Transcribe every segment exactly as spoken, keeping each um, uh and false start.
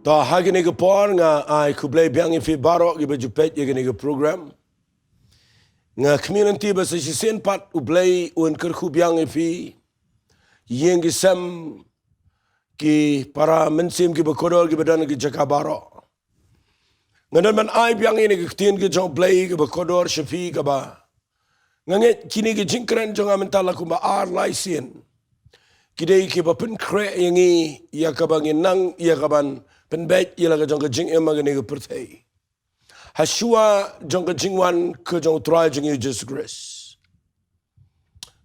To ha kine ki por nga ai khublei biang ïa phi baroh kiba ju peit ïa kine ki program. Nga khmih lynti ba sa shisien pat U Blei un kyrkhu biang ïa phi. Ïing ki sem, ki para mynsiem kiba kordor kiba don ki jaka baroh. Nga don ban ai biang ïa kine ki ktien ki jong U Blei kiba kordor sha phi kaba nga ngeit kine ki jingkren jong nga mynta la kumba ar lai sien ki dei kiba pynkhreh ïa ngi ïa kaba ngin nang ïa kaban pynbeit ïa la ka jong ka jingim ha kane ka pyrthei, hashuwa jong ka jingwan ka jong U Trai jong ngi U Jisu Khrist.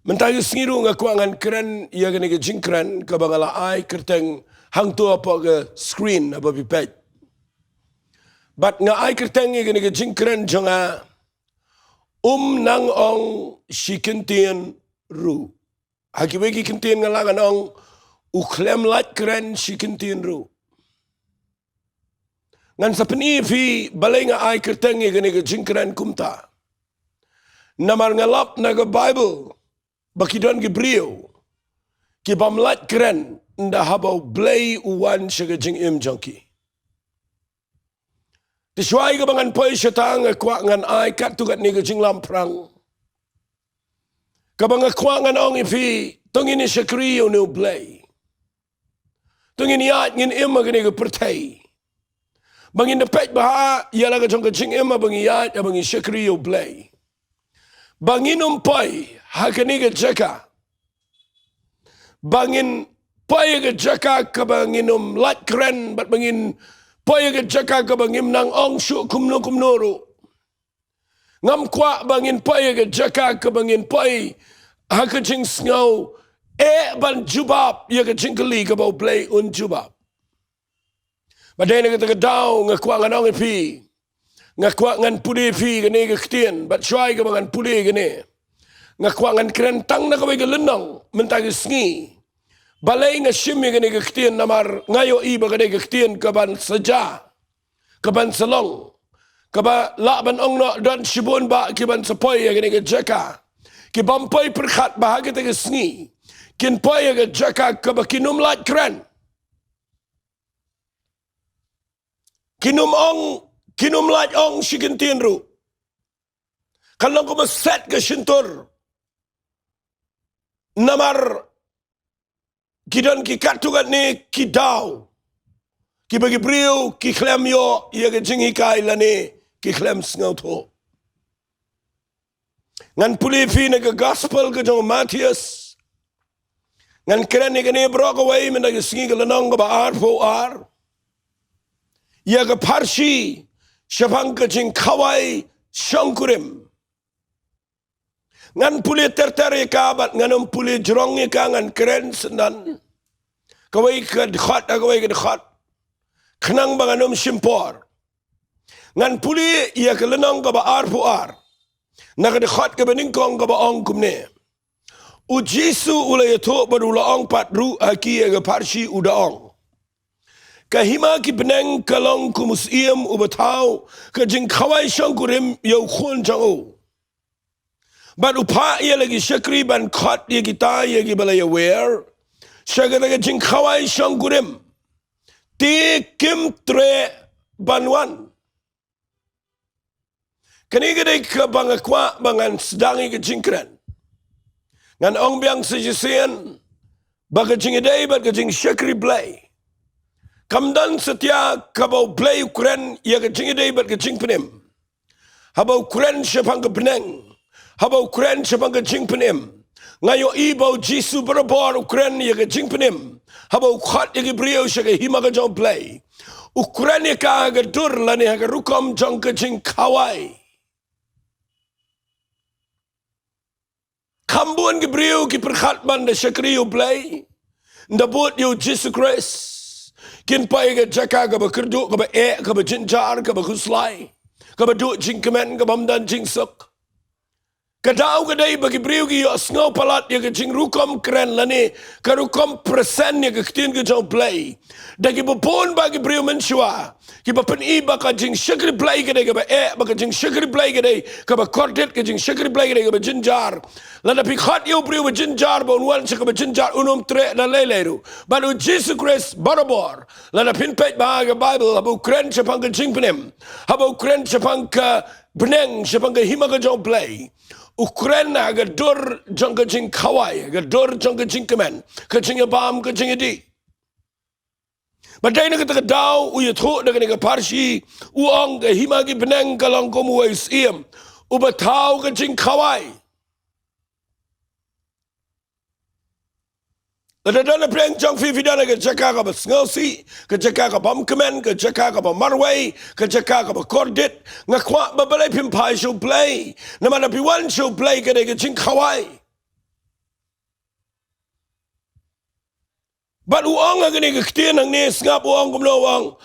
Mynta ka sngi ruh nga kwah ngan kren ïa kane ka jingkren kaba nga la ai kyrteng hangto hapoh ka screen haba phi peit. Bad nga ai kyrteng ïa kane ka jingkren jong nga, um nang ong shi kyntien ruh. Ha kiwei ki kyntien nga lah ngan ong, u khlem lait kren shi kyntien ruh. Ngan sa pyni ïa phi balei nga ai kyrteng ïa kane ka jingkren kumta. Namar nga lap na ka Baibl ba ki don ki briew ki bym lait kren ynda haba U Blei u wan sha ka jingim jong ki. Te shuwa ïa kaba ngan poi shata nga kwah ngan ai katto katne ka jinglamphrang kaba nga kwah ngan ong ïa phi, to ngin ïa shakri ïa une U Blei. To ngin ïaid ngin im ha kane ka pyrthei ba ngin da peit bha ïa la ka jong ka jingim haba ngi ïaid haba ngi shakri ïa U Blei. Ba ngin ym poi ha kane ka jaka, ba ngin poi ha ka jaka kaba ngin ym lait kren bad ba ngin poi ha ka jaka kaba ngim nang ong shuh kumno kumno ruh. Ngam kwah ba ngin poi ha ka jaka kaba ngin poi ha ka jingsngew eh ban jubab ïa ka jingkylli kaba U Blei un jubab. Bad dei na kata ka daw nga kwah ngan ong ïa phi, nga kwah ngan pule ïa phi kane ka ktien, bad shuwa ïa kaba ngan pule ïa kane, nga kwah ngan kren tang na kawei ka lynnong mynta ka sngi. Balei nga shim ïa kane ka ktien? Namar nga ïohi ba kane ka ktien kaban sa jia, kaban sa long, kaba lah ban ong noh don shibun bah kiban sa poi ha kane ka jaka, ki bym poi pyrkhat ba ha kata ka sngi kin poi ha ka jaka kaba kin ym lait kren. Kin ym ong, kin ym lait ong shi kyntien ruh. Kan long kumba set ka shyntur. Namar ki don ki katto katne ki daw kiba ki briew ki khlem ïoh ïa ka jinghikai lane ki khlem sngewthuh. Ngan pule ïa phi na ka Gospel ka jong u Mathaios. Ngan kren ïa kane baroh kawei mynta ka sngi, ka lynnong kaba arphew ar. Ïa ka pharshi shaphang ka jingkhawai shongkurim. Ngan pule ter ter ïa ka bad ngan ym pule jrong ïa ka, ngan kren syndon kawei ka dkhot ha kawei ka dkhot khnang ba ngan ym shim por. Ngan pule ïa ka lynnong kaba arphew ar na ka dkhot kaba nyngkong kaba ong kumne: U Jisu u la ïathuh bad u la ong pat ruh ha ki ïa ka pharshi, u da ong: Ka hima ki bneng ka long kum u syiem uba thaw ka jingkhawai shongkurim ïa u khun jong u. Bad u phah ïa la ki shakri ban khot ïa kita ïa kiba la ïawer sha kata ka jingkhawai shongkurim, te kim treh ban wan. Kane ka dei kaba nga kwah ba ngan sdang ïa ka jingkren. Ngan ong biang sa shisien ba ka jingïadei bad ka jingshakri Blei kam don satia kaba U Blei u kren ïa ka jingïadei bad ka jingpynim. Haba u kren shaphang ka bneng, haba u kren shaphang ka jingpynim, nga ïohi ba U Jisu barabor u kren ïa ka jingpynim. Haba u khot ïa ki briew sha ka hima ka jong U Blei, u kren ïa ka ha ka dur lane ha ka rukom jong ka jingkhawai. Kham bun ki briew ki pyrkhat ban da shakri ïa U Blei, da bud ïa U Jisu Khrist, kin poi ha ka jaka kaba kyrduh, kaba eh, kaba jynjar, kaba khuslai, kaba duh jingkmen, kaba ym don jingsuk. Ka daw ka dei ba ki briew ki ïohsngew palat ïa ka jingrukom kren lane ka rukom present ïa ka ktien ka jong U Blei. Da kiba bun ba ki briew mynshuwa kiba pyni ba ka jingshakri Blei ka dei kaba eh, ba ka jingshakri Blei ka dei kaba kordit, ka jingshakri Blei ka dei kaba jynjar. Lada phi khot ïa u briew ba jynjar ba un wan sha kaba jynjar, un ym treh da lei lei ruh. Bad U Jisu Khrist barabor, lada phin peit bha ha ka Baibl, haba u kren shaphang ka jingpynim, haba u kren shaphang ka bneng, shaphang ka hima ka jong U Blei, u kren ha ka dur jong ka jingkhawai, ka dur jong ka jingkmen, ka jingïabam, ka jingïadih. Bad dei na kata ka daw u ïathuh da kane ka pharshi, u ong, ka hima ki bneng ka long kum uwei u syiem uba thaw ka jingkhawai. Lada don na pdeng jong phi, phi don ha ka jaka kaba sngewsih, ka jaka ka bym kmen, ka jaka kaba marwei, ka jaka kaba kordit, nga kwah ba balei phim phai sha U Blei? Namar lada phi wan sha U Blei ka dei ka jingkhawai. Bad u ong ha kane ka ktien hangne, sngap u ong kumno, u ong,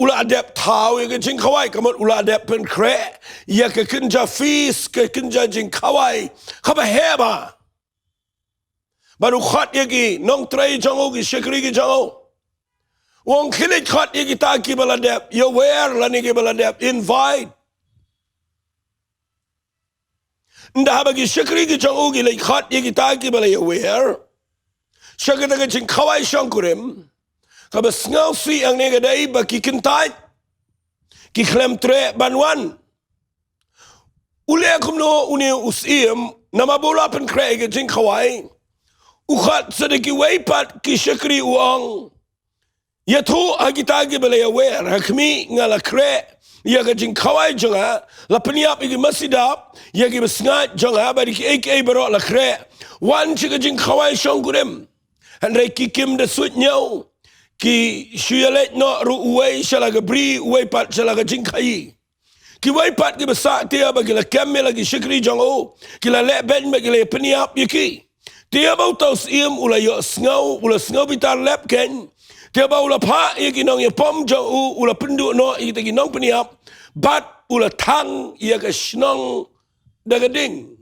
u la dep thaw ïa ka jingkhawai, ka mut u la dep pynkhreh ïa ka kynja feast, ka kynja jingkhawai kaba heh bha. Bad u khot ïa ki nongtrei jong u, ki shakri ki jong u, u ong, khie leit khot ïa kita kiba la dep ïawer lane kiba la dep invite. Ynda haba ki shakri ki jong u ki leit khot ïa kita kiba la ïawer sha kata ka jingkhawai shongkurim, kaba sngewsih hangne ka dei ba ki kyntait, ki khlem treh ban wan. U leh kumno une u syiem? Namar ba u la pynkhreh ïa ka jingkhawai, u khot sa da kiwei pat ki shakri, u ong, ïathuh ha kita kiba la ïawer, ha khmih nga la khreh ïa ka jingkhawai jong nga, la pynïap ïa ki masi dap, ïa ki basngait jong nga, bad ïa kiei kiei baroh la khreh. Wan sha ka jingkhawai shongkurim. Hynrei ki kim da suidñiew. Ki shu ïaleit noh ruh, uwei sha la ka bri, uwei pat sha la ka jingkhaïi. Kiwei pat kiba sah, te haba ki la kem ïa la ki shakri jong u, ki la leh beiñ bad ki la pynïap ïa ki. Te haba uta u syiem u la ïohsngew, u la sngew bitar lep keiñ. Te haba u la phah ïa ki nongïapom jong u, u la pynduh noh ïa kita ki nongpynïap, bad u la thang ïa ka shnong da ka ding.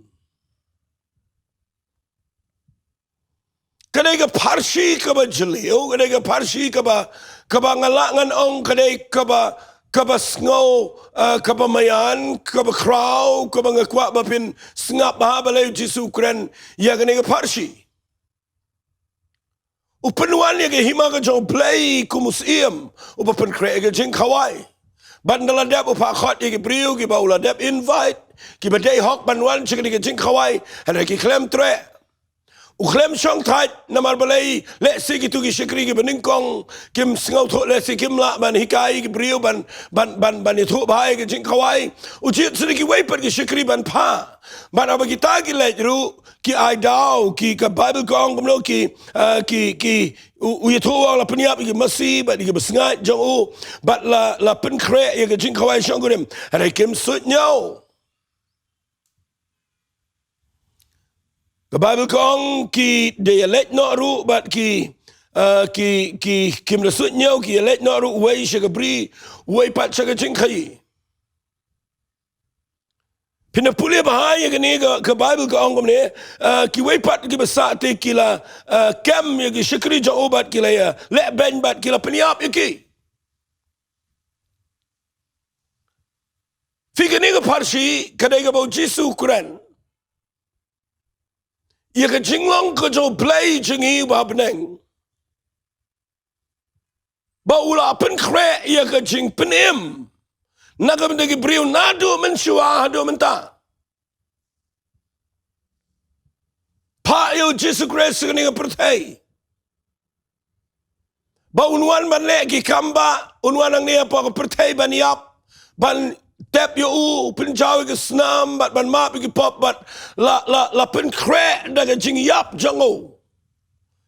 Ka dei ka pharshi kaba jylliew, ka dei ka pharshi kaba, kaba nga lah ngan ong, ka dei kaba, kaba sngew, eh, kaba maïan, kaba khraw, kaba nga kwah ba phin sngap bha balei U Jisu u kren ïa kane ka pharshi. U pynwan ïa ka hima ka jong U Blei kum u syiem uba pynkhreh ïa ka jingkhawai. Bad ynda la dep, u phah khot ïa ki briew kiba u la dep invite, kiba dei hok ban wan sha kane ka jingkhawai, hynrei ki khlem treh. U khlem shongthait, namar balei? Lehse kito ki shakri kiba nyngkong kim sngewthuh, lehse kim lah ban hikai ki briew ban, ban, ban, ban ïathuh bha ïa ka jingkhawai. U jied sha kiwei pat ki shakri ban phah. Bad haba kita ki leit ruh, ki ai daw, ki, ka Baibl ka ong kumno, ki, eh, ki, ki, u, u ïathuh u ong la pynïap ïa ki masi bad ïa ki basngait jong u, bad la, la pynkhreh ïa ka jingkhawai shongkurim. Hynrei kim suidñiew. Ka Baibl ka ong ki da ïaleit noh ruh bad ki, eh, ki, ki, kim da suidñiew, ki ïaleit noh ruh, uwei sha ka bri, uwei pat sha ka jingkhaïi. Phin da pule bha ïa kane ka, ka Baibl ka ong kumne, eh, kiwei pat kiba sah te ki la, eh, kem ïa ki shakri jong u bad ki la, eh, leh beiñ bad ki la pynïap ïa ki. Phi, kane ka pharshi ka dei kaba U Jisu u kren ïa ka jinglong ka jong U Blei jong ngi uba ha bneng, ba u la pynkhreh ïa ka jingpynim na ka bynta ki briew naduh mynshuwa haduh mynta. Phah ïa U Jisu Khrist sha kane ka pyrthei ba un wan ban leh ki kam ba un wan hangne hapoh ka pyrthei ban ïap, ban tep ïa u, pynjaw ïa ka snam, bad ban map ïa ki pop, bad la, la, la pynkhreh da ka jingïap jong u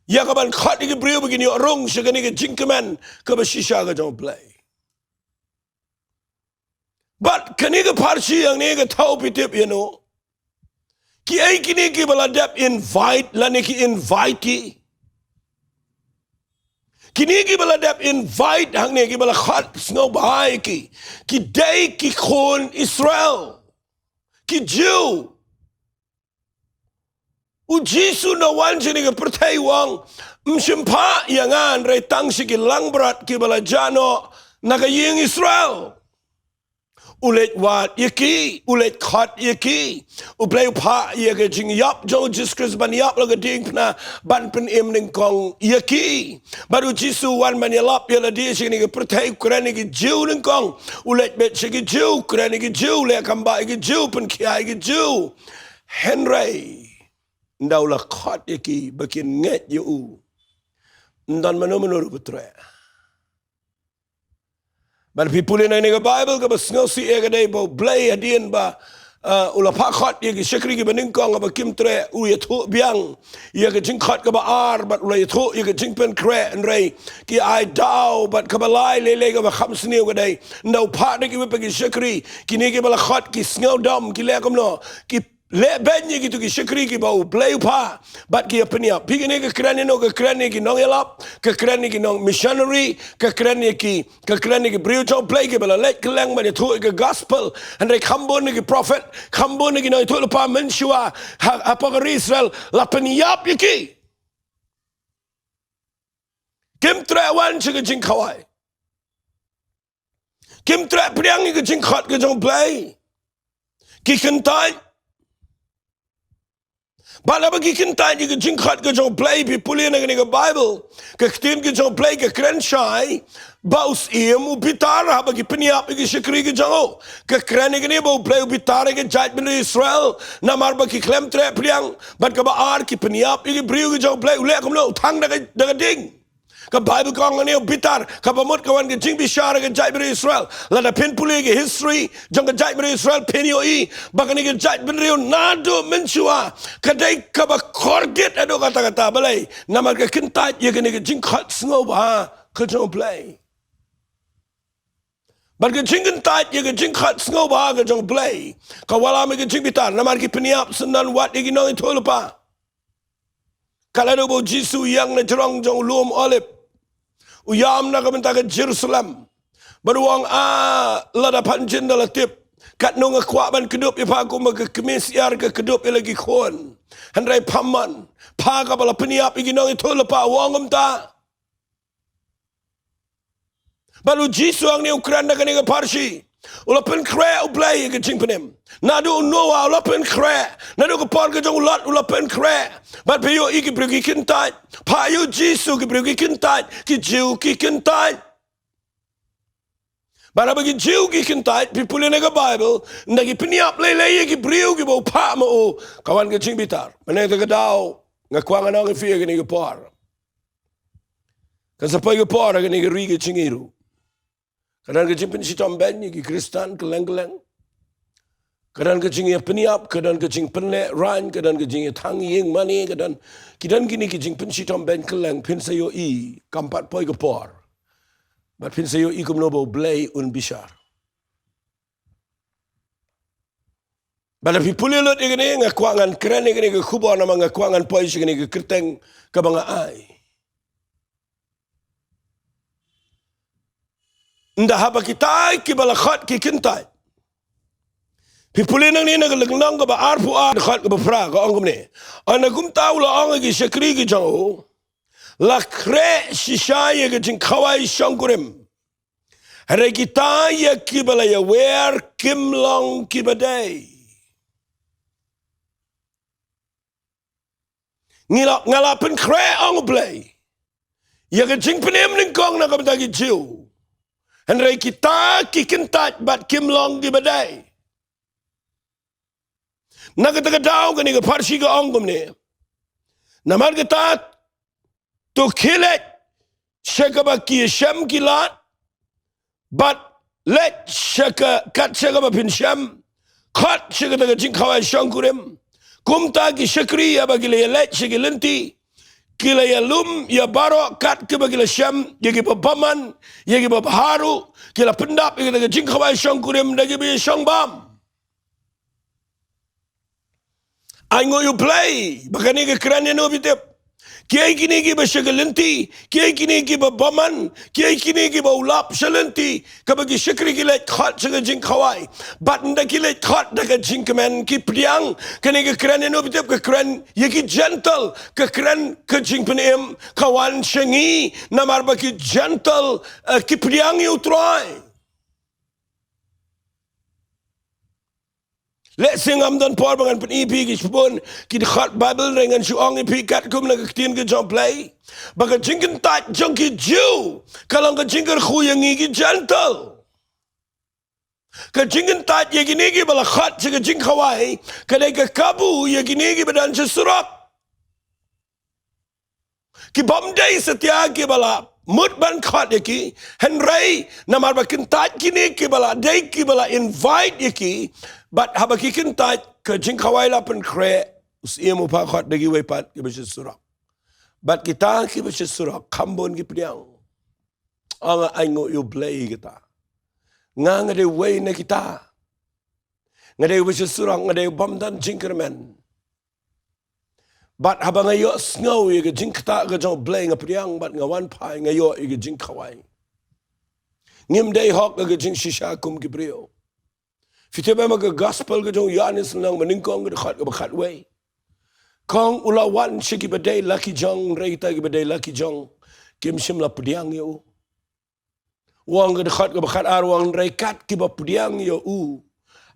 ïa ka ban khot ïa ki briew ba kin ïoh rung sha kane ka jingkmen kaba shisha ka jong U Blei. Bad kane ka pharshi hangne ka thaw phi tip ïa no? Kiei kine kiba la dep invite lane ki invitee? Kine kiba la dep invite hangne, kiba la khot sngewbha ïa ki, ki dei ki khun Israel, ki Jiw. U Jisu u wan sha kane ka pyrthei u ong, ym shym phah ïa nga hynrei tang sha ki langbrot kiba la jah noh na ka ïing Israel. U leit wad ïa ki, u leit khot ïa ki. U Blei u phah ïa ka jingïap jong u Jisu Khrist ban ïap la ka diengphna ban pynim nyngkong ïa ki. Bad u Jisu u wan ban ïalap ïa lade sha kane ka pyrthei, u kren ïa ki Jiw nyngkong. U leit beit sha ki Jiw, u kren ïa ki Jiw, u leh kam bah ïa ki Jiw, u pynkhia ïa ki Jiw. Hynrei ynda u la khot ïa ki ba kin ngeit ïa u, ym don mano mano ruh ba treh. Bad phi pule na kane ka Baibl, kaba sngewsih eh ka dei ba U Blei hadien ba, uh, u la phah khot ïa ki shakri kiba nyngkong haba kim treh, u ïathuh biang ïa ka jingkhot kaba ar, bad u la ïathuh ïa ka jingpynkhreh, hynrei ki ai daw. Bad kaba lai lei lei kaba kham sniew ka dei, ynda u phah da kiwei pat ki shakri, kine kiba la khot ki sngewdom, ki leh kumno? Ki leh beiñ ïa kito ki shakri kiba U Blei u phah, bad ki ïa pynïap. Phi, kine ka kren ïa no? Ka kren ïa ki nongïalap, ka kren ïa ki nong missionary, ka kren ïa ki, ka kren ïa ki briew jong U Blei kiba la leit kylleng ban ïathuh ïa ka gospel. Hynrei kham bun ïa ki prophet, kham bun ïa ki nongïathuhlypa mynshuwa ha, ha pdeng ka ri Israel, la pynïap ïa ki. Kim treh wan sha ka jingkhawai. Kim treh pdiang ïa ka jingkhot ka jong U Blei. Ki kyntait. Bad haba ki kyntait ïa ka jingkhot ka jong U Blei, phi pule na kane ka Baibl, ka ktien ka jong U Blei ka kren shai ba u Syiem u bitar haba ki pynïap ïa ki shakri ki jong u. Ka kren ïa kane ba U Blei u bitar ïa ka jaitbynriew Israel namar ba ki khlem treh pdiang. Bad kaba ar, ki pynïap ïa ki briew ki jong U Blei. U leh kumno? U thang da ka, da ka ding. Ka Baibl ka ong kane u bitar, kaba mut ka wan ka jingbishar ha ka jaitbynriew Israel. Lada phin pule ka history jong ka jaitbynriew Israel, phin ïohi ba kane ka jaitbynriew naduh mynshuwa ka dei kaba khordit haduh katta katta. Balei? Namar ka kyntait ïa kane ka jingkhot sngewbha ka jong U Blei. Bad ka jingkyntait ïa ka jingkhot sngewbha ka jong U Blei ka wallam ïa ka jingbitar, namar ki pynïap syndon wat ïa ki nongïathuhlypa. Ka la dei ba u Jisu u ïeng na jrong jong u lum Olib. U ïam na ka bynta ka Jerusalem. Bad u ong, ah, lada phan jin da la tip, katno nga kwah ban kdup ïa pha kumba ka kmie syiar ka kdup ïa la ki khun. Hynrei pha mon, pha kaba la pynïap ïa ki nongïathuhlypa. U ong kumta. Bad u Jisu hangne u kren da kane ka pharshi. U la pynkhreh U Blei ïa ka jingpynim. Naduh u Noah u la pynkhreh. Naduh ka por ka jong u Lot u la pynkhreh. Bad phi ïohi ki briew ki kyntait. Pha ïohi u Jisu, ki briew ki kyntait. Ki Jiw ki kyntait. Bad haba ki Jiw ki kyntait, phi pule na ka Baibl, ynda ki pynïap lei lei ïa ki briew kiba u phah ma u, ka wan ka jingbitar. Mynta ka daw, nga kwah ngan ong ïa phi ha kane ka por. Kan sa poi ka por ha kane ka ri ka jong ngi ruh, ka don ka jingpynshitom beiñ ïa ki Khristan kylleng kylleng. Ka don ka jingïapynïap, ka don ka jingpynlehrain, ka don ka jingïathang ïing mane, ka don, ki don kine ki jingpynshitom beiñ kylleng. Phin sa ïohi, kam pat poi ka por. Bad phin sa ïohi kumno ba U Blei un bishar. Bad lada phi pule lut ïa kane, nga kwah ngan kren ïa kane ka khubor namar nga kwah ngan poi sha kane ka kyrteng kaba nga ai. Ynda haba kita kiba la khot ki kyntait. Phi pule nangne na ka lynnong kaba arphew ar, dkhot kaba phra, ka ong kumne. Ynda kumta u la ong ïa ki shakri ki jong u, la khreh shisha ïa ka jingkhawai shongkurim. Hynrei kita ïa kiba la ïawer kim long kiba dei. Ngi la, nga la pynkhreh, ong U Blei, ïa ka jingpynim nyngkong na ka bynta ki Jiw. Hynrei kita ki kyntait bad kim long kiba dei. Na kata ka daw kane ka pharshi ka ong kumne. Namar kata to khie leit sha kaba ki shem ki lad, bad leit sha ka, kat sha kaba phin shem, khot sha kata ka jingkhawai shongkurim. Kumta ki shakri haba ki la ïaleit sha ki lynti, ki la ïalum ïa baroh kat kaba ki la shem, ïa kiba bymman, ïa kiba bha ruh, ki la pyndap ïa kata ka jingkhawai shongkurim da kiba ïashong bam. Ai nguh ïa U Blei ba kane ka kren ïa no phi tip? Kiei kine kiba sha ka lynti, kiei kine kiba bymman, kiei kine kiba u lap sha lynti, kaba ki shakri ki leit khot sha ka jingkhawai. Bad ynda ki leit khot da ka jingkmen ki pdiang, kane ka kren ïano ba tip, ka kren ïa ki Gentile, ka kren ka jingpynim ka wan sha ngi, namar ba ki Gentile, eh, ki pdiang ïa u Trai. Lehse ngam don por ba ngan pyni ïa phi ki shibun ki dkhot Baibl, hynrei ngan shu ong ïa phi katkum na ka ktien ka jong U Blei, ba ka jingkyntait jong ki Jiw ka long ka jingkyrkhu ïa ngi ki Gentile. Ka jingkyntait ïa kine kiba la khot sha ka jingkhawai ka dei ka kabu ïa kine kiba don sha surok. Ki bym dei satia kiba la mut ban khot ïa ki, hynrei namar ba kyntait kine kiba la dei kiba la invite ïa ki, bad haba ki kyntait ka jingkhawai la pynkhreh, u Syiem u phah khot da kiwei pat kiba sha surok. Bad kita kiba sha surok kham bun ki pdiang. Ong, ainguh ïa U Blei, kita. Nga, nga dei uwei na kita. Nga dei uba sha surok, nga dei u bym don jingkyrmen. Bad haba nga ïohsngew ïa ka jingktah ka jong U Blei, nga pdiang bad nga wan phai, nga ïoh ïa ka jingkhawai. Ngim dei hok ïa ka jingshisha kum ki briew. Phi tip em ha ka gospel ka jong u Ïoannis lynnong ba nyngkong ka dkhot kaba khatwei, ka ong u la wan sha kiba dei la ki jong, hynrei kita kiba dei la ki jong kim shym la pdiang ïa u. U ong ka dkhot kaba khatar, u ong, hynrei kat kiba pdiang ïa u,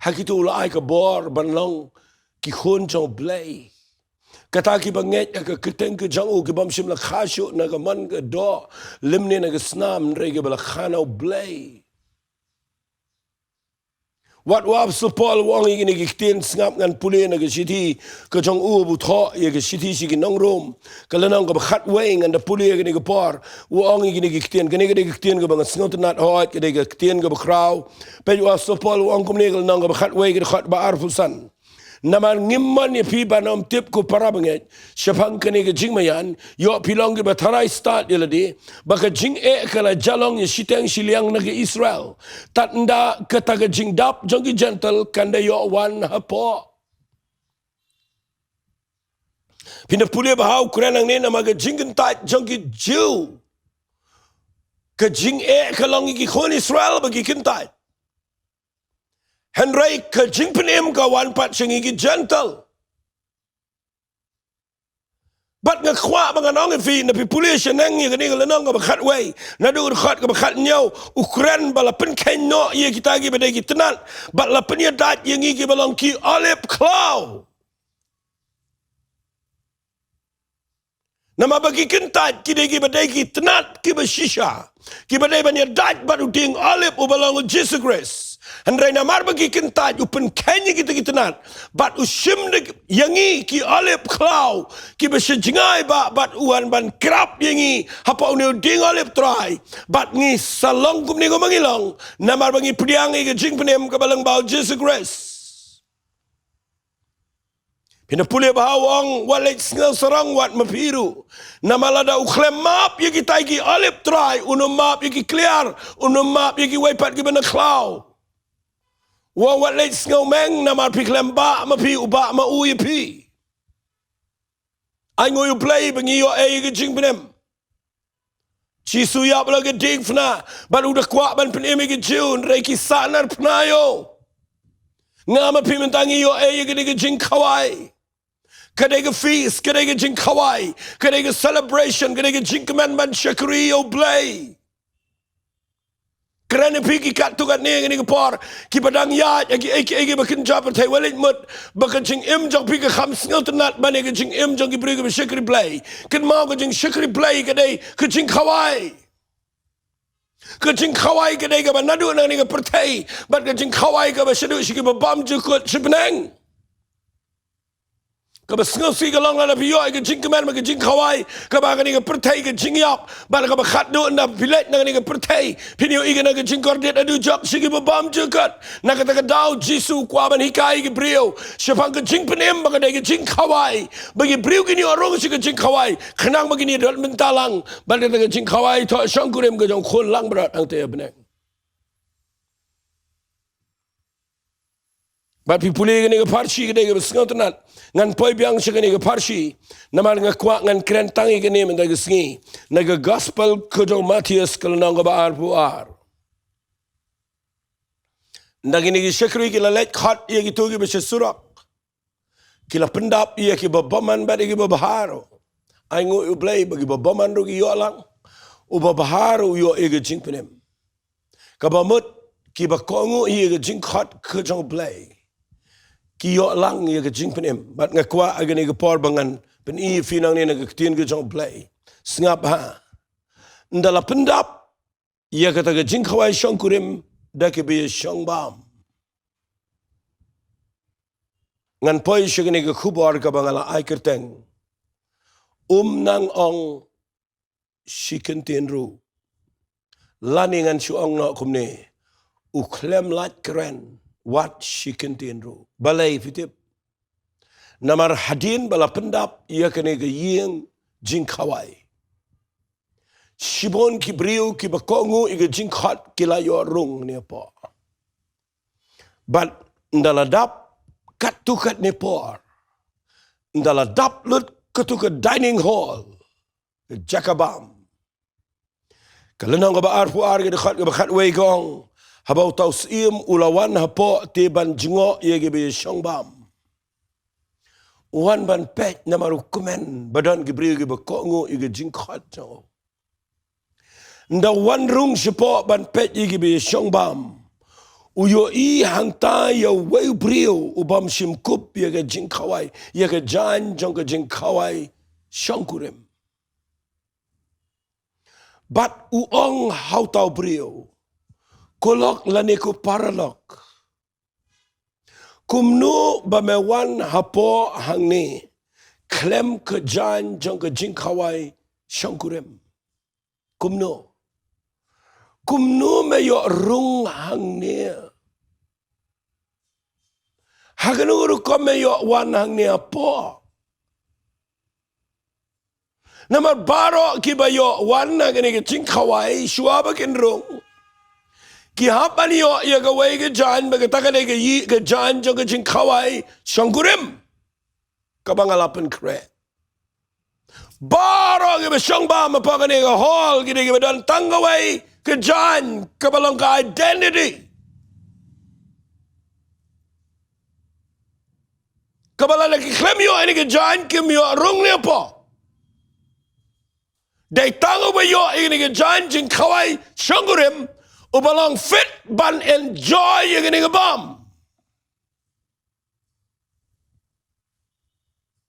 ha kito u la ai ka bor ban long ki khun jong U Blei. Kata kiba ngeit ha ka kyrteng ka jong u, ki bym shym la kha shuh na ka mon ka doh lymne na ka snam, hynrei kiba la kha na U Blei. Wat u Apostol Paul u ong ïa kine ki ktien, sngap, ngan pule na ka shithi ka jong u ba u thoh ïa ka shithi sha ki nong Rom, ka lynnong kaba khatwei, ngan da pule ïa kane ka por. U ong ïa kine ki ktien, kane ka dei ka ktien kaba nga sngewtynnat hooid, ka dei ka ktien kaba khraw. Peit, u Apostol Paul u ong kumne, ka lynnong kaba khatwei, ka dkhot ba arphew san. Namar ngim mon ïa phi ban ym tip, ko para bangeit, shaphang kane ka jingmaïan, ïoh phi long kiba tharai stad ïa lade, ba ka jingeh ka la jia long ïa shiteng shiliang na ki Israel. Tad ynda kata ka jingdap jong ki Gentile kan da ïoh wan hapoh. Phin da pule ba ha u kren hangne, namar ka jingkyntait jong ki Jiw, ka jingeh ka long ïa ki khun Israel ba ki kyntait. Hynrei ka jingpynim ka wan pat sha ngi ki Gentile. Bad nga kwah ba ngan ong ïa phi, na phi pule shaneng ïa kane ka lynnong kaba khatwei, naduh ka dkhot kaba khathynñiew, u kren ba la pynkheiñ noh ïa kita kiba dei ki tnat, bad la pynïadait ïa ngi kiba long ki olib khlaw. Namar ba ki kyntait ki dei kiba dei ki tnat kiba shisha, kiba dei ban ïadait bad u dieng olib uba long u Jisu Khrist. Hynrei namar ba ki kyntait, u pynkheiñ ïa kita ki tnat, bad u shim da ïa ngi ki olib khlaw kiba sha jngai bha, bad u wan ban krap ïa ngi hapoh une u dieng olib trai. Bad ngi sa long kumne kumba ngi long, namar ba ngi pdiang ïa ka jingpynim kaba lyngba u Jisu Khrist. Phin da pule ba ha u ong, wat leit sngewsarong wat ma phi ruh. Namar lada u khlem map ïa kitai ki olib trai, un ym map ïa ki kliar, un ym map ïa kiwei pat kiba na khlaw. U ong, wat leit sngewmeng, namar phi khlem bah ma phi, u bah ma u ïa phi. Ainguh ïa U Blei ba ngi ïoh ei ïa ka jingpynim. Jisu ïap la ka diengphna, bad u da kwah ban pynim ïa ki Jiw, hynrei ki sahnarphna ïa u. Nga ma phi mynta ngi ïoh ei ïa kane ka jingkhawai. Ka dei ka feast, ka dei ka jingkhawai, ka dei ka celebration, ka dei ka jingkmen ban shakri ïa U Blei. Kren ïa phi ki katto katne kane ka por, kiba dang ïaid ha kiei kiei kiba kynja pyrthei, wat leit mut ba ka jingim jong phi ka kham sngewtynnat ban ïa ka jingim jong ki briew kiba shakri Blei. Kynmaw, ka jingshakri Blei ka dei ka jingkhawai. Ka jingkhawai ka dei kaba naduh na kane ka pyrthei, bad ka jingkhawai kaba shaduh sha kiba bymjukut sha bneng. Kaba sngewsih ka long lada phi ïoh ïa ka jingkmen bad ka jingkhawai kaba ha kane ka pyrthei ka jingïap, bad kaba khatduh ynda phi leit na kane ka pyrthei phin ïohi kane ka jingkordit ha dujok sha kiba bymjukut. Na kata ka daw Jisu u kwah ban hikai ïa ki briew shaphang ka jingpynim ba ka dei ka jingkhawai, ba ki briew kin ïoh rung sha ka jingkhawai, khnang ba kin ïadon bynta lang bad kata ka jingkhawai thoh shongkurim ka jong u Khun langbrot hangta ha bneng. Bad phi pule kane ka pharshi ka dei kaba sngewtynnat. Ngan poi biang sha kane ka pharshi. Namar nga kwah ngan kren tang ïa kane mynta ka sngi. Na ka gospel ka jong u Mathaios ka lynnong kaba arphew ar. Ynda kine ki shakri ki la leit khot ïa kito kiba sha surok, ki la pyndap ïa kiba bymman bad ïa kiba bha ruh. Ainguh ïa u Blei ba kiba bymman ruh ki ïoh lang. Uba bha ruh u ïoh ïa ka jingpynim. Kaba mut kiba kohnguh ïa ka jingkhot ka jong u Blei, ki ïoh lang ïa ka jingpynim. Bad nga kwah ha kane ka por ba ngan pyni ïa phi nangne na ka ktien ka jong u Blei. Sngap ha. Ynda la pyndap ïa kata ka jingkhawai shongkurim da kiba ïashong bam. Ngan poi sha kane ka khubor kaba nga la ai kyrteng, Um nang ong shi kyntien ruh. Lane ngan shu ong noh kumne, u khlem lait kren wat shi kyntien ruh. Balei phi tip? Namar hadien ba la pyndap ïa kane ka ïing jingkhawai, shibun ki briew kiba kohnguh ïa ka jingkhot ki la ïoh rung ne por. Bad ynda la dap katto katne por, ynda la dap lut katto ka dining hall, ka jaka bam, ka lynnong kaba arphew ar ka dkhot kaba khatwei ka ong, haba uta u syiem u la wan hapoh te ban jngoh ïa kiba ïashong bam. U wan ban peit namar u kmen ba don ki briew kiba kohnguh ïa ka jingkhot jong u. Ynda u wan rung shapoh ban peit ïa kiba ïashong bam, u ïohi hangta ïa uwei u briew u bym shim kup ïa ka jingkhawai, ïa ka jaiñ jong ka jingkhawai shongkurim. Bad u ong ha uta u briew, ko lok lane ko paralok, kumno ba me wan hapoh hangne khlem ka jaiñ jong ka jingkhawai shongkurim? Kumno? Kumno me ïoh rung hangne? Ha kano ka rukom me ïoh wan hangne hapoh? Namar baroh kiba ïoh wan ha kane ka jingkhawai shuwa ba kin rung, ki hap ban ïoh ïa kawei ka jaiñ ba kata ka dei ka ï-, ka jaiñ jong ka jingkhawai shongkurim kaba nga la pynkhreh. Baroh kiba shong bam hapoh kane ka hall ki dei kiba don tang kawei ka jaiñ kaba long ka identity. Kaba lada ki khlem ïoh ïa kane ka jaiñ kim ïoh rung ne hapoh. Dei tang uba ïoh ïa kane ka jaiñ jingkhawai shongkurim uba long fit ban enjoy ïa kane ka bam.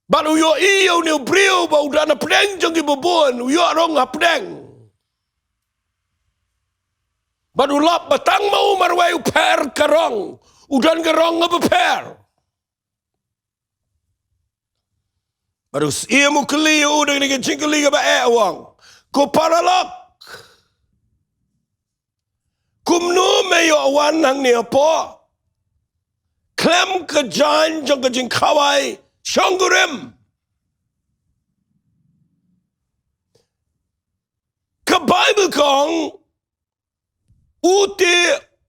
Bad u ïohi ïa une u briew ba u don hapdeng jong kiba bun, u ïoh rung hapdeng. Bad u lap ba tang ma u marwei u pher ka rong, u don ka rong kaba pher. Bad u syiem u kylli ïa u da kane ka jingkylli kaba eh, u ong, ko paralok, kumno me ïoh wan hangne hapoh khlem ka jaiñ jong ka jingkhawai shongkurim? Ka Baibl ka ong, u te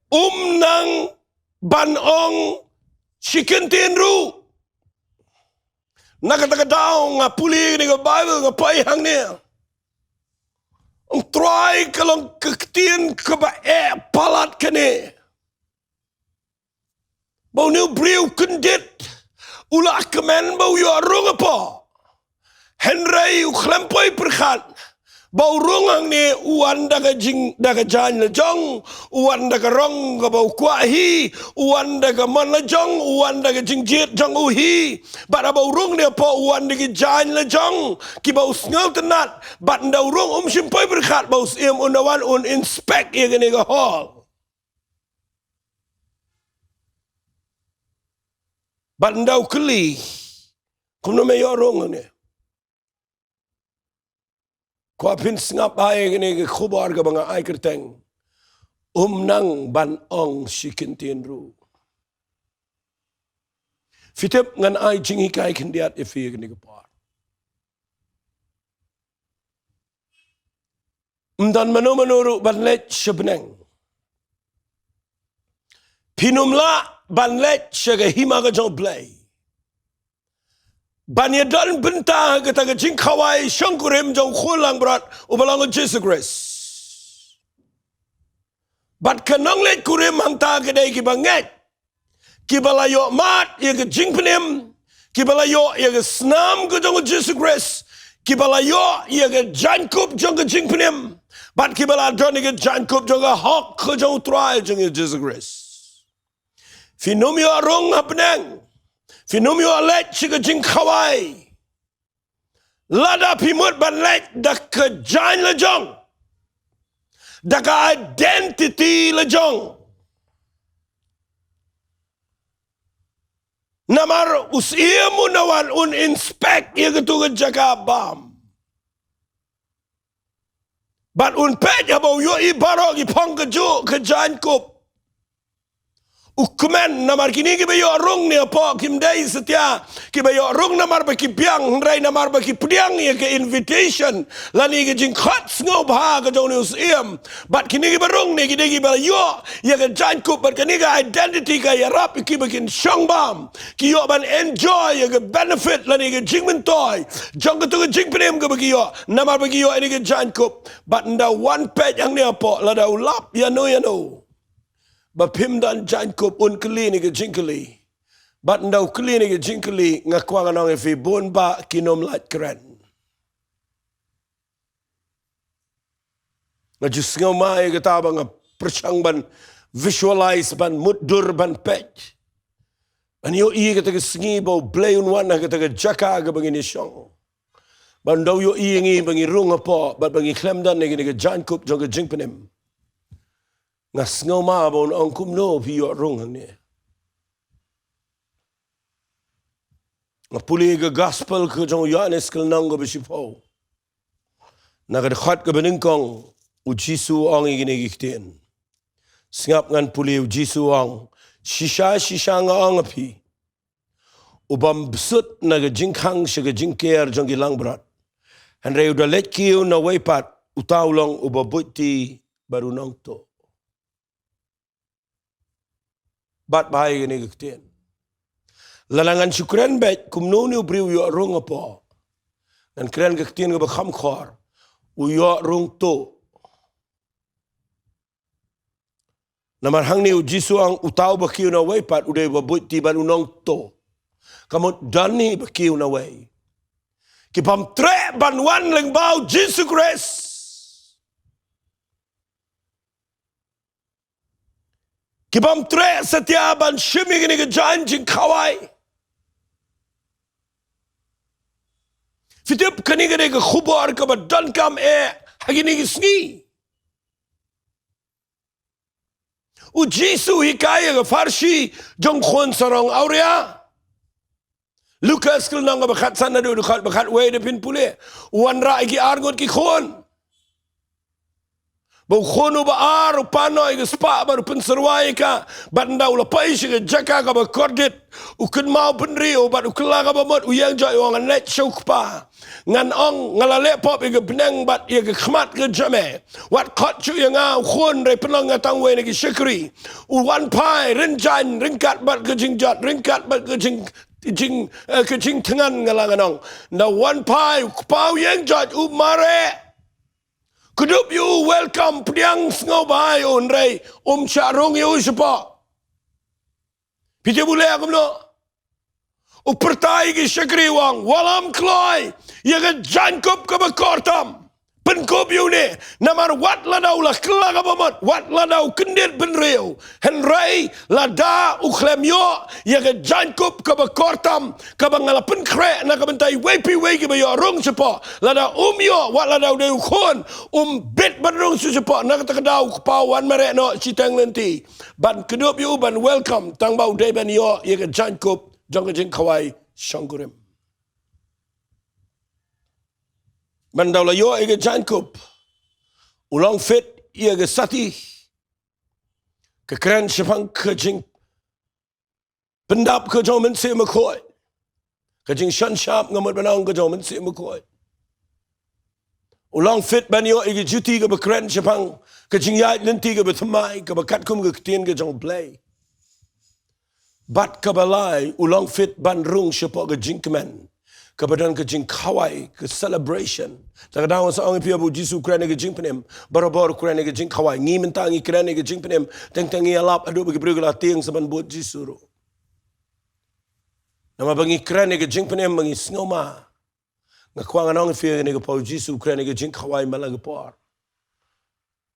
um nang ban ong shi kyntien ruh. Na kata ka daw nga pule kane ka Baibl nga poi hangne. Ong Trai, ka long ka ktien kaba eh palat kane. Ba une u briew kyndit u la kmen ba u ïoh rung hapoh. Hynrei u khlem poi pyrkhat ba u rung hangne u wan da ka jing, da ka jaiñ la jong, u wan da ka rong kaba u kwah hi, u wan da ka mon la jong, u wan da ka jingjied jong u hi. Bad haba u rung ne hapoh u wan da ki jaiñ la jong kiba u sngewtynnat. Bad ynda u rung um shym poi pyrkhat ba u syiem un da wan un inspect ïa kane ka hall. Bad ynda u kylli, kumno me ïoh rung hangne? Kwah phin sngap ha ïa kane ka khubor kaba nga ai kyrteng, um nang ban ong shi kyntien ruh. Phi tip, ngan ai jinghikai khyndiat ïa phi ïa kane ka por. Ym don mano mano ruh ban leit sha bneng. Phin ym lah ban leit sha ka hima ka jong U Blei. Ban ïadon bynta ha kata ka jingkhawai shongkurim jong u khun langbrot uba long u Jisu Khrist. Bad ka nongleit kurim hangta ka dei kiba ngeit, kiba la ïoh mad ïa ka jingpynim, kiba la ïoh ïa ka snam ka jong u Jisu Khrist, kiba la ïoh ïa ka jaiñkup jong ka jingpynim, bad kiba la don ïa ka jaiñkup jong ka hok ka jong u Trai jong u Jisu Khrist. Phim ïoh rung ha bneng, phim ïoh leit sha ka jingkhawai lada phim mut ban leit da ka jaiñ lajong, da ka identity lajong. Namar u Syiem un wan un inspect ïa katu ka jaka bam. Bad un peit haba u ïohi baroh ki phong kajuh ka jaiñkup, u kmen, namar kine kiba ïoh rung ne hapoh kim dei satia kiba ïoh rung namar ba ki biang, hynrei namar ba ki pdiang ïa ka invitation lane ka jingkhot sngewbha ka jong u Syiem. Bad kine kiba rung ne ki dei kiba ïoh ïa ka jaiñkup, bad kane ka identity ka ïarap ïa ki ba kin shong bam, ki ïoh ban enjoy ïa ka benefit lane ka jingmyntoi jong katu ka jingpynim kaba ki ïoh namar ba ki ïoh ïa ka jaiñkup. Bad ynda u wan peit hangne hapoh, lada u lap ïano ïano ba phim don jaiñkup, un kylli ïa ka jingkylli. Bad ynda u kylli ïa ka jingkylli, nga kwah ngan ong ïa phi, bun bah kin ym lah kren. Nga ju sngewma ïa kata ba nga pyrshang ban visualize, ban mutdur, ban peit, ban ïohi ïa kata ka sngi ba U Blei un wan ha kata ka jaka kaba ngin ïashong. Bad ynda u ïohi ïa ngi ba ngi rung hapoh, bad ba ngi khlem don ïa kane ka jaiñkup jong ka jingpynim, nga sngewma ba un ong, kumno phi ïoh rung hangne? Nga pule ka gospel ka jong u Ïoannis ka lynnong kaba shiphew. Na ka dkhot kaba nyngkong, u Jisu u ong ïa kine ki ktien. Sngap, ngan pule. U Jisu u ong, shisha shisha nga ong ha phi, u bym bsut na ka jingkhang sha ka jingker jong ki langbrot, hynrei u da leit kiew na wei pat, uta u long uba buit ti bad u nongtuh. Bad ba ha kine ki ktien, lada ngan shu kren beit kumno une u briew u ïoh rung hapoh, ngan kren ka ktien kaba kham khor, u ïoh rung tuh. Namar hangne u Jisu u ong, uta uba kiew na wei pat u dei uba buit ti bad u nongtuh. Ka mut don hi ba kiew na wei ki bym treh ban wan lyngba u Jisu Khrist. Ki bym treh satia ban shim ïa kane ka jaiñ jingkhawai. Phi tip, kane ka dei ka khubor kaba donkam eh ha kine ki sngi. U Jisu u hikai ïa ka pharshi jong u khun sarong awria. Lukas ka lynnong kaba khatsan, naduh dkhot ba khatwei, da phin pule. U wanrah ïa ki arngut ki khun. Ba u khun uba ar u pan noh ïa ka spah bad u pynsyrwa ïa ka. Bad ynda u la poi sha ka jaka kaba kordit, u kynmaw bynriew bad u kylla ka bamut, u ïeng joit, u ong, ngan leit sha u kpa. Ngan ong, nga la leh pop ïa ka bneng bad ïa ka khmat ka jong me. Wat khot shuh ïa nga u khun, hynrei pynlong nga tang uwei na ki shakri. U wan phai rynjaiñ ryngkat bad ka jingjot, ryngkat bad ka jing, jing, eh, ka jingthngan, nga la ngan ong. Ynda u wan phai, u kpa u ïeng joit, u mareh. Kdup ïa u, welcome, pdiang sngewbha ïa u, hynrei um shah rung ïa u shapoh. Phi tip u leh kumno? U pyrta ïa ki shakri, u ong, wallam kloi ïa ka jaiñkup kaba kor tam. Pynkup ïa une, namar wat lada u la kylla ka bamut, wat lada u kyndit bynriew, hynrei lada u khlem ïoh ïa ka jaiñkup kaba kor tam, kaba nga la pynkhreh na ka bynta iwei pa iwei kiba ïoh rung shapoh, lada um ïoh, wat lada u dei u khun, um bit ban rung shuh shapoh. Na kata ka daw u kpa u wan mareh noh shiteng lynti ban kdup ïa u, ban welcome, tangba u dei ban ïoh ïa ka jaiñkup jong ka jingkhawai shongkurim. Bad ynda u la ïoh ïa ka jaiñkup, u long fit ïa ka sati, ka kren shaphang ka jingpyndap ka jong u Mynsiem Bakhuid, ka jingsngewshap, nga mut ban ong, ka jong u Mynsiem Bakhuid. U long fit ban ïoh ïa ka juti kaba kren shaphang ka jingïaid lynti kaba thymmai, kaba katkum ka ktien ka jong U Blei. Bad kaba lai, u long fit ban rung shapoh ka jingkmen kaba don ka jingkhawai, ka celebration. Te ka dang sa ong ïa phi ba u Jisu u kren ïa ka jingpynim, barabor u kren ïa ka jingkhawai. Ngi mynta ngi kren ïa ka jingpynim, teng teng ngi ïalap haduh ba ki briew ki la tieng sa ban bud Jisu ruh. Namar ba ngi kren ïa ka jingpynim ba ngi sngew ma. Nga kwah ngan ong ïa phi ïa kane ka por, u Jisu u kren ïa ka jingkhawai man la ka por.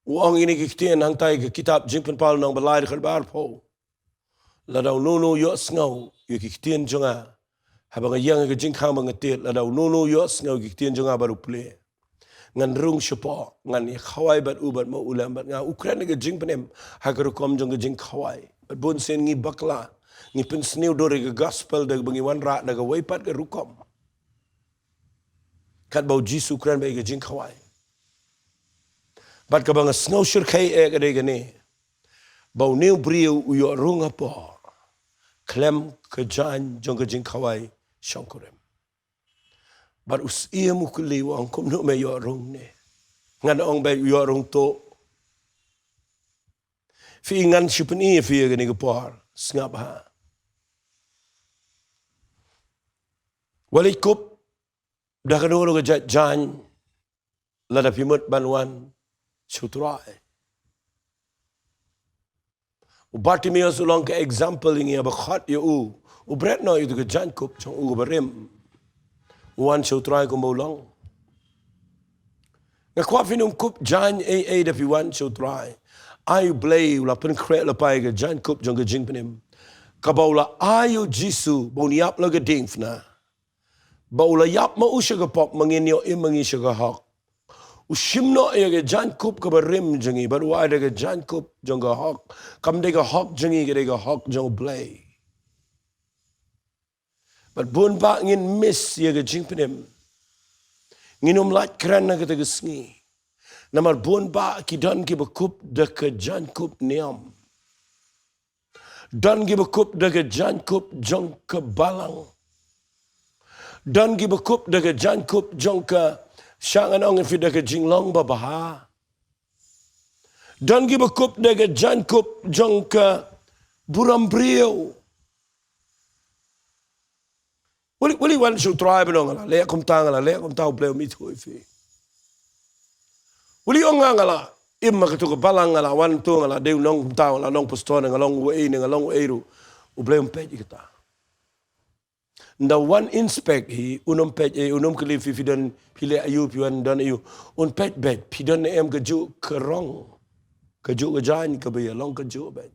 U ong ïa kine ki ktien hangtai ha ka kitab Jingpynpaw lynnong ba lai dkhot ba arphew. Lada uno uno u ïohsngew ïa ki ktien jong nga, haba nga ïeng ha ka jingkhang ba nga tied, lada uno uno u ïohsngew ïa ki ktien jong nga bad u plie, ngan rung shapoh, ngan ïakhawai bad u bad ma u lem bad nga. U kren ïa ka jingpynim ha ka rukom jong ka jingkhawai. Bad bun sien ngi bakla, ngi pynsniew dur ïa ka gospel da kaba ngi wanrah da kawei pat ka rukom. Katba u Jisu u kren bad ïa ka jingkhawai. Bad kaba nga sngew shyrkhei eh ka dei kane, ba une u briew u ïoh rung hapoh khlem ka jaiñ jong ka jingkhawai shongkurim. Bad u Syiem u kylli, u ong, kumno me ïoh rung ne? Ngan ong beit u ïoh rung tuh. Phi, ngan shu pyni ïa phi ïa kane ka por, sngap ha. Wat leit kup da kano kano ka jait jaiñ lada phi mut ban wan sha u Trai. U Bartimaeus u long ka example ïa ngi, haba khot ïa u, u bret noh ïa uto ka jaiñkup jong u kaba rim, u wan sha u Trai kumba u long. Nga kwah phin ym kup jaiñ ei ei da phi wan sha u Trai. Ai U Blei u la pynkhreh lypa ïa ka jaiñkup jong ka jingpynim, kaba u la ai ïa u Jisu ba un ïap la ka diengphna, ba u la ïap ma u sha ka pop, ma ngin ïoh im ma ngi sha ka hok. U shim noh ïa ka jaiñkup kaba rim jong ngi bad u ai da ka jaiñkup jong ka hok. Kam dei ka hok jong ngi, ka dei ka hok jong U Blei. Bad bun bah ngin miss ïa ka jingpynim. Ngin ym lait kren ha kata ka sngi. Namar bun bah ki don kiba kup da ka jaiñkup niam. Don kiba kup da ka jaiñkup jong ka balang. Don kiba kup da ka jaiñkup jong ka, sha ngan ong ïa phi, da ka jinglong babha. Don kiba kup da ka jaiñkup jong ka burom briew. Wat leit, wat leit wan sha u Trai, ban ong nga la leh kumta, nga la leh kumta, U Blei um ithuh ïa phi. Wat leit ong nga, nga la im ha kato ka balang, nga la wan to, nga la dei u nongkumta, nga la nongpastor, nga long uei ne nga long uei ruh, U Blei um peit ïa kata. Ynda wan inspect hi, un ym peit ei, un ym kylli phi, phi don, phi leh aïu, phi wan don aïu. Un peit beit phi don ne em kajuh ka rong, kajuh ka jaiñ kaba ïalong kajuh beit,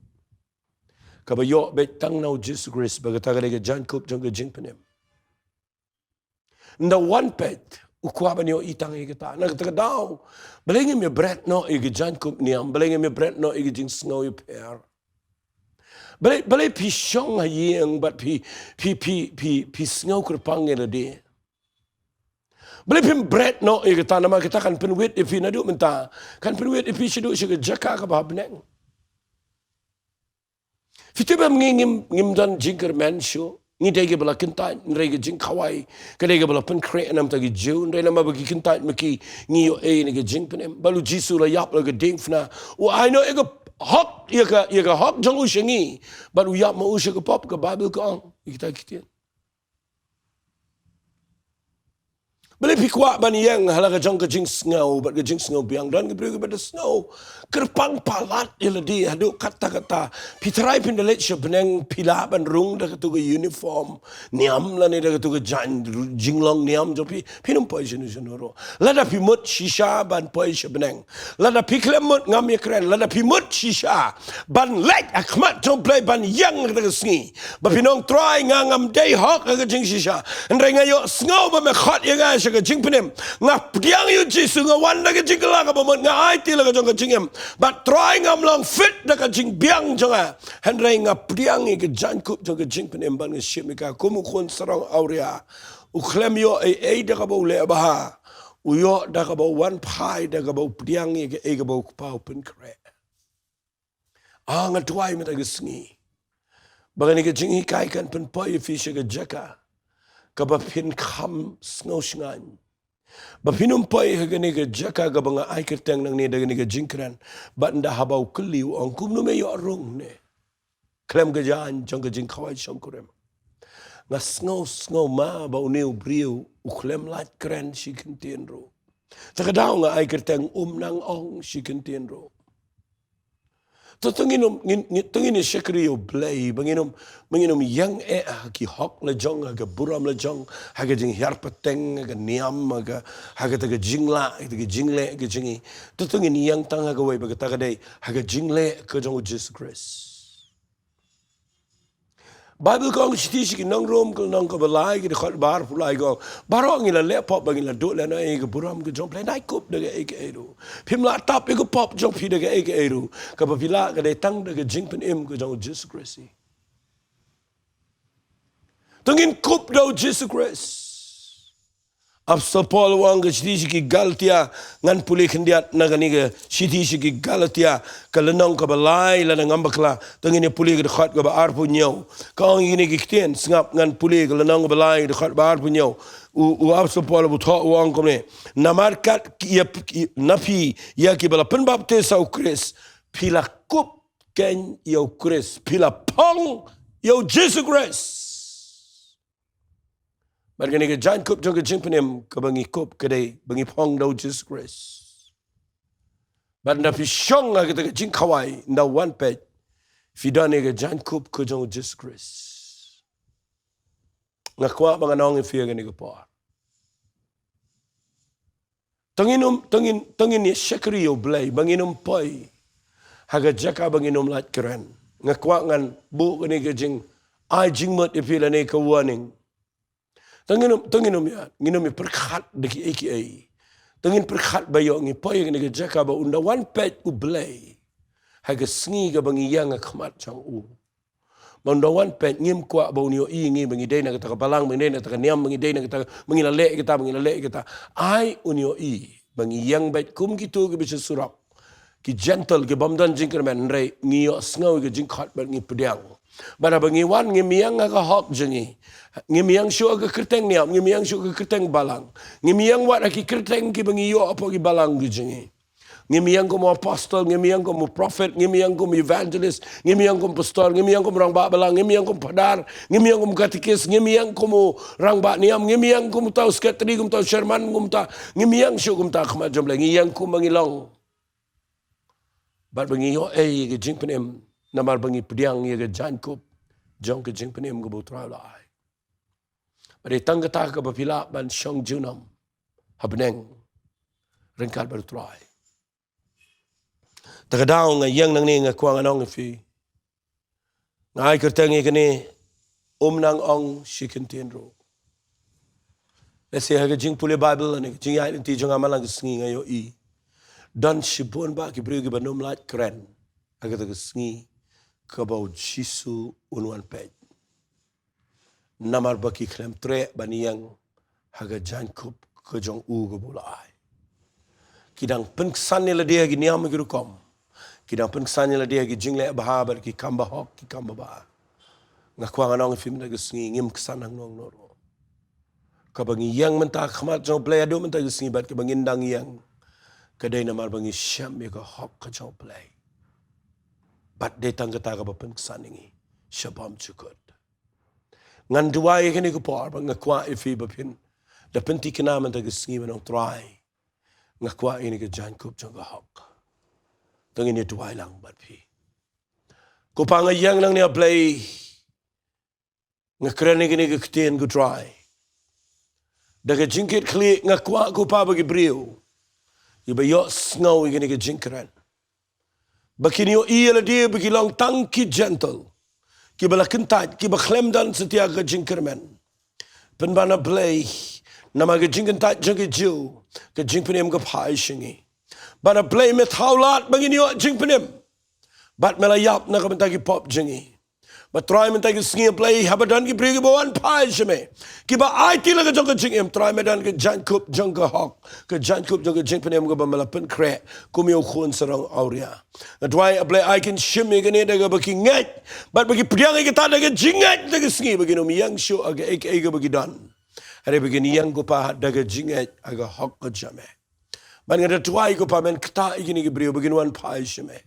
kaba ïoh beit tang na U Jisu Khrist, ba kata ka dei ka jaiñkup jong ka jingpynim. Ynda wan peit, u kwah ban ïohi tang ïa kata. Na kata ka daw, balei ngim ïa bret noh ïa ka jaiñkup niam, balei ngim ïa bret noh ïa ka jingsngew ïapher? Balei, balei phi shong ha ïing bad phi, phi, phi, phi, phi sngew kyrpang ïa lade? Balei phim bret noh ïa kata, namar kata kan pynwit ïa phi naduh mynta, kan pynwit ïa phi shaduh sha ka jaka kaba ha bneng. Phi tip em, ngi ngim, ngim don jingkyrmen shuh. Ngi dei kiba la kyntait, hynrei ka jingkhawai ka dei kaba la pynkhreh na ka bynta ki Jiw, hynrei namar ba ki kyntait ma ki, ngi ïoh ei na ka jingpynim. Bad u Jisu u la ïap la ka diengphna. U ai noh ïa ka hok, ïa ka, ïa ka hok jong u sha ngi. Bad u ïap ma u sha ka pop, ka Baibl ka ong. Ïa kita ki ktien. Balei phi kwah ban ïeng ha la ka jong ka jingsngew bad ka jingsngew biang? Don ki briew kiba da sngew kyrpang palat ïa lade haduh katta katta. Phi tharai phin da leit sha bneng, phi lah ban rung da kato ka uniform niam lane da kato ka jaiñ jinglong niam jong phi? Phin ym poi shano shano ruh. Lada phi mut shisha ban poi sha bneng, lada phi khlem mut, ngam ïakren, lada phi mut shisha ban leit ha khmat jong U Blei, ban ïeng ha kata ka sngi, ba phin ong, Trai, nga ngam dei hok ha ka jingshisha, hynrei nga ïohsngew ba me khot ïa nga sha ka jingpynim. Nga pdiang ïa u Jisu, nga wan da ka jingkylla kaba mut, nga aiti la ka jong ka jingim. Bad Trai, ngam long fit da ka jingbiang jong nga, hynrei nga pdiang ïa ka jaiñkup jong ka jingpynim bad nga shim ïa ka. Kum u khun sarong awria, u khlem ïoh ei ei da kaba u leh bha, u ïoh da kaba u wan phai, da kaba u pdiang ïa kaei kaba u kpa u pynkhreh. Ah, nga duwai mynta ka sngi ba kane ka jinghikai kan pynpoi ïa phi sha ka jaka kaba phin kham sngew shngaiñ. Ba phin ym poi ha kane ka jaka kaba nga ai kyrteng nangne da kane ka jingkren, bad ynda haba u kylli u ong, kumno me ïoh rung ne? khlem ka jaiñ jong ka jingkhawai shongkurim. Nga sngew, sngew ma ba une u briew u khlem lait kren shi kyntien ruh. Te ka daw nga ai kyrteng um nang ong shi kyntien ruh. To, to ngin ym, ngin, ngin, to ngin ïa shakri ïa U Blei, ba ngin ym, ba ngin ym ïeng eh ha ki hok la jong, ha ka burom la jong, ha ka jinghiar pateng, ha ka niam, ha ka, ha kata ka jinglah, ha kata ka jingleh ka jong ngi. To, to ngin ïeng tang ha kawei, ba kata ka dei ha ka jingleh ka jong U Jisu Khrist. Baibl ka ong, shithi sha ki nong Rom, ka lynnong kaba lai, ka dkhot ba arphew lai ka ong, baroh ngi la leh pop ba ngi la duh lehnoh ïa ka burom ka jong U Blei, nai kup da kaei kaei ruh. Phim lah tap ïa ka pop jong phi da kaei kaei ruh. Kaba phi lah ka dei tang da ka jingpynim ka jong U Jisu Khrist. To ngin kup da U Jisu Khrist. Apostol Paul u ong ha ka shithi sha ki Galatia, ngan pule khyndiat na kane ka shithi sha ki Galatia, ka lynnong kaba lai lada ngam bakla, to ngin ïa pule ka dkhot kaba arphew hynñiew. Ka ong ïa kine ki ktien, sngap, ngan pule ka lynnong kaba lai ka dkhot ba arphew hynñiew. U, u Apostol Paul u thoh u ong kumne. Namar kat ïa, na phi ïa kiba la pynbaptis ha U Khrist, phi la kup keiñ ïa U Khrist, phi la phong ïa U Jisu Khrist. Bad kane ka jaiñkup jong ka jingpynim kaba ngi kup ka dei ba ngi phong da U Jisu Khrist. Bad ynda phi shong ha kata ka jingkhawai, ynda wan peit phi don ïa ka jaiñkup ka jong U Jisu Khrist. Nga kwah ba ngan ong ïa phi ha kane ka por. To ngin ym, to ngin, to ngin ïa shakri ïa U Blei, ba ngin ym poi ha ka jaka ba ngin ym lait kren. Nga kwah ngan buh kane ka jingai jingmut ïa phi lane ka warning. To ngin ym, to ngin ym ïa, ngin ym ïa pyrkhat da kiei kiei. To ngin pyrkhat ba ïoh ngi poi ha kane ka jaka ba ynda wan peit U Blei ha ka sngi kaba ngi ïeng ha khmat jong u. Ba ynda wan peit ngim kwah ba un ïohi ïa ngi ba ngi dei na kata ka balang, ba ngi dei na kata ka niam, ba ngi dei na kata, ba ngi la leh kata, ba ngi la leh kata. Ai un ïohi ba ngi ïeng beit kum kito kiba sha surok, ki Gentile, ki bym don jingkyrmen, hynrei ngi ïohsngew ïa ka jingkhot bad ngi pdiang. Bad haba ngi wan ngim ïeng ha ka hok jong ngi. Ngim ïeng shuh ha ka kyrteng niam, ngim ïeng shuh ha ka kyrteng balang. Ngim ïeng wat ha ki kyrteng kiba ngi ïoh hapoh ki balang ki jong ngi. Ngim ïeng kum u apostol, ngim ïeng kum u prophet, ngim ïeng kum u evangelist, ngim ïeng kum u pastor, ngim ïeng kum u rangbah balang, ngim ïeng kum u phadar, ngim ïeng kum u katekis, ngim ïeng kum u rangbah niam, ngim ïeng kum uta u sekretari, kum uta u chairman, kum uta, ngim ïeng shuh kum uta ha khmat jong U Blei, ngi ïeng kumba ngi long. Bad ba ngi ïoh ei ïa ka jingpynim, namar ba ngi pdiang ïa ka jaiñkup jong ka jingpynim kaba U Trai u la ai. Bad dei tang kata kaba phi lah ban shong junom ha bneng ryngkat bad U Trai. Te ka daw nga ïeng nangne nga kwah ngan ong ïa phi. Nga ai kyrteng ïa kane, um nang ong shi kyntien ruh. Lehse ha ka jingpule Baibl lane ka jingïaid lynti jong nga man la ka sngi nga ïohi don shibun bah ki briew kiba nym lait kren ha kata ka sngi kaba U Jisu un wan peit. Namar ba ki khlem treh ban ïeng ha ka jaiñkup ka jong u kaba u la ai. Ki dang pynksan ïa lade ha ki niam ki rukom. Ki dang pynksan ïa lade ha ki jingleh bha bad ki kam bahok, ki kam babha. Nga kwah ngan ong ïa phi mynta ka sngi, ngim ksan hangno hangno ruh. Kaba ngi ïeng mynta ha khmat jong U Blei haduh mynta ka sngi bad kaba ngin dang ïeng, ka dei namar ba ngi shem ïa ka hok ka jong U Blei. Bad dei tang kata kaba pynksan ïa ngi sha bymjukut. Ngan duwai ïa kane ka por, ba nga kwah ïa phi ba phin da pynthikna mynta ka sngi ban ong, Trai, nga kwah ïa kane ka jaiñkup jong ka hok. To ngin ïa duwai lang bad phi. Ko Pa, nga ïeng nangne, A Blei, nga kren ïa kane ka ktien, ko Trai. Da ka jingkitkhlieh nga kwah, ko Pa, ba ki briew kiba ïohsngew ïa kane ka jingkren, ba kin ïohi ïa lade ba ki long tang ki Gentile, kiba la kyntait, kiba khlem don satia ka jingkyrmen. Pynban, A Blei, namar ka jingkyntait jong ki Jiw, ka jingpynim ka phai sha ngi. Bad A Blei, me thaw lad ba ngin ïoh jingpynim. Bad me la ïap na ka bynta ki pop jong ngi. Bad Trai, mynta ka sngi, A Blei, haba don ki briew kiba wan phai sha me, kiba aiti la ka jong ka jingim, Trai, me don ka jaiñkup jong ka hok, ka jaiñkup jong ka jingpynim kaba me la pynkhreh kum ïa u khun sarong awria. Nga duwai, A Blei, ai kin shim ïa kane da kaba ki ngeit, bad ba ki pdiang ïa kata da ka jingngeit mynta ka sngi, ba kin ym ïeng shuh ha kaei kaei kaba ki don, hynrei ba kin ïeng, ko Pa, da ka jingngeit ha ka hok ka jong me. Bad nga da duwai, ko Pa, men ktah ïa kine ki briew ba kin wan phai sha me.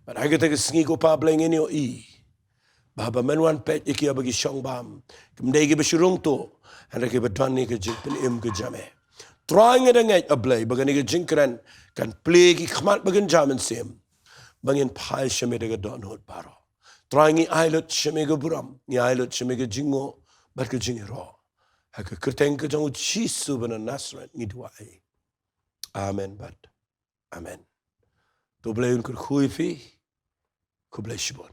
Bad ha kata ka sngi, ko Pa, A Blei, ngin ïohi Ba haba men wan peit ïa ki, haba ki shong bam, kim dei kiba shu rung tuh, hynrei kiba don ïa ka jingpynim ka jong me. Trai, nga da ngeit, A Blei, ba kane ka jingkren kan plie ki khmat bad ki jingmynsiem, ba ngin phai sha me da ka dohnud baroh. Trai, ngi ai lut sha me ka burom, ngi ai lut sha me ka jingnguh bad ka jingïaroh, ha ka kyrteng ka jong U Jisu ba na Nasareth ngi duwai. Amen bad amen. To U Blei un kyrkhu ïa phi. Khublei shibun.